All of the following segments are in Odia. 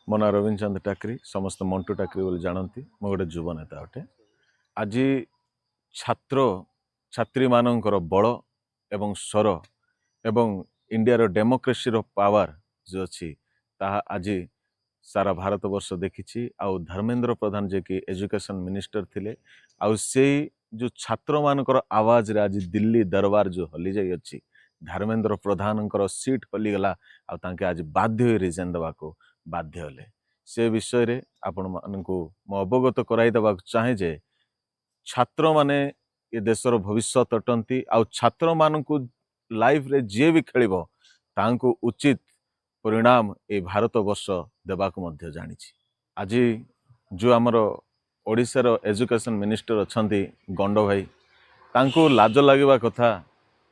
ମୋ ନାଁ ରବୀନ୍ଦ୍ର ଚନ୍ଦ୍ର ଟାକ୍ରି, ସମସ୍ତେ ମଣ୍ଟୁ ଟାକ୍ରି ବୋଲି ଜାଣନ୍ତି। ମୁଁ ଗୋଟେ ଯୁବ ନେତା ଅଟେ। ଆଜି ଛାତ୍ର ଛାତ୍ରୀମାନଙ୍କର ବଳ ଏବଂ ସ୍ୱର ଏବଂ ଇଣ୍ଡିଆର ଡେମୋକ୍ରେସିର ପାୱାର ଯେଉଁ ଅଛି, ତାହା ଆଜି ସାରା ଭାରତବର୍ଷ ଦେଖିଛି। ଆଉ ଧର୍ମେନ୍ଦ୍ର ପ୍ରଧାନ, ଯିଏକି ଏଜୁକେସନ୍ ମିନିଷ୍ଟର ଥିଲେ, ଆଉ ସେଇ ଯେଉଁ ଛାତ୍ରମାନଙ୍କର ଆୱାଜରେ ଆଜି ଦିଲ୍ଲୀ ଦରବାର ଯେଉଁ ହଲି ଯାଇଅଛି, ଧର୍ମେନ୍ଦ୍ର ପ୍ରଧାନଙ୍କର ସିଟ୍ ହଲିଗଲା ଆଉ ତାଙ୍କେ ଆଜି ବାଧ୍ୟ ହୋଇ ରିଜାଇନ୍ ଦେବାକୁ ବାଧ୍ୟ ହେଲେ। ସେ ବିଷୟରେ ଆପଣମାନଙ୍କୁ ମୁଁ ଅବଗତ କରାଇ ଦେବାକୁ ଚାହେଁ ଯେ ଛାତ୍ରମାନେ ଏ ଦେଶର ଭବିଷ୍ୟତ ଅଟନ୍ତି ଆଉ ଛାତ୍ରମାନଙ୍କୁ ଲାଇଫରେ ଯିଏ ବି ଖେଳିବ, ତାଙ୍କୁ ଉଚିତ ପରିଣାମ ଏଇ ଭାରତବର୍ଷ ଦେବାକୁ ମଧ୍ୟ ଜାଣିଛି। ଆଜି ଯେଉଁ ଆମର ଓଡ଼ିଶାର ଏଜୁକେସନ୍ ମିନିଷ୍ଟର ଅଛନ୍ତି ଗଣ୍ଡ ଭାଇ, ତାଙ୍କୁ ଲାଜ ଲାଗିବା କଥା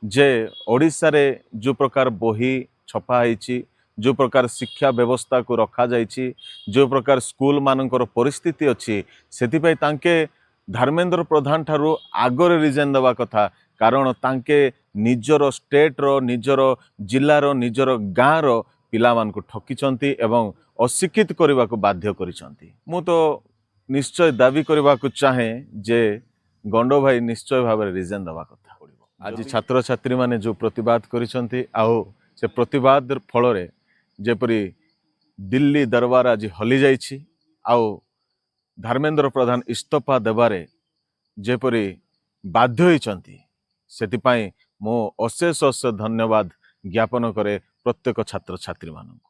ଯେ ଓଡ଼ିଶାରେ ଯେଉଁ ପ୍ରକାର ବହି ଛପା ହେଇଛି, ଯେଉଁ ପ୍ରକାର ଶିକ୍ଷା ବ୍ୟବସ୍ଥାକୁ ରଖାଯାଇଛି, ଯେଉଁ ପ୍ରକାର ସ୍କୁଲମାନଙ୍କର ପରିସ୍ଥିତି ଅଛି, ସେଥିପାଇଁ ତାଙ୍କେ ଧର୍ମେନ୍ଦ୍ର ପ୍ରଧାନ ଠାରୁ ଆଗରେ ରିଜାଇନ୍ ଦେବା କଥା। କାରଣ ତାଙ୍କେ ନିଜର ଷ୍ଟେଟ୍ର, ନିଜର ଜିଲ୍ଲାର, ନିଜର ଗାଁର ପିଲାମାନଙ୍କୁ ଠକିଛନ୍ତି ଏବଂ ଅଶିକ୍ଷିତ କରିବାକୁ ବାଧ୍ୟ କରିଛନ୍ତି। ମୁଁ ତ ନିଶ୍ଚୟ ଦାବି କରିବାକୁ ଚାହେଁ ଯେ ଗଣ୍ଡ ଭାଇ ନିଶ୍ଚୟ ଭାବରେ ରିଜାଇନ୍ ଦେବା କଥା। ଆଜି ଛାତ୍ରଛାତ୍ରୀମାନେ ଯେଉଁ ପ୍ରତିବାଦ କରିଛନ୍ତି ଆଉ ସେ ପ୍ରତିବାଦ ଫଳରେ ଯେପରି ଦିଲ୍ଲୀ ଦରବାର ଆଜି ହଲି ଯାଇଛି ଆଉ ଧର୍ମେନ୍ଦ୍ର ପ୍ରଧାନ ଇସ୍ତଫା ଦେବାରେ ଯେପରି ବାଧ୍ୟ ହୋଇଛନ୍ତି, ସେଥିପାଇଁ ମୁଁ ଅଶେଷ ଅଶେଷ ଧନ୍ୟବାଦ ଜ୍ଞାପନ କରେ ପ୍ରତ୍ୟେକ ଛାତ୍ରଛାତ୍ରୀମାନଙ୍କୁ।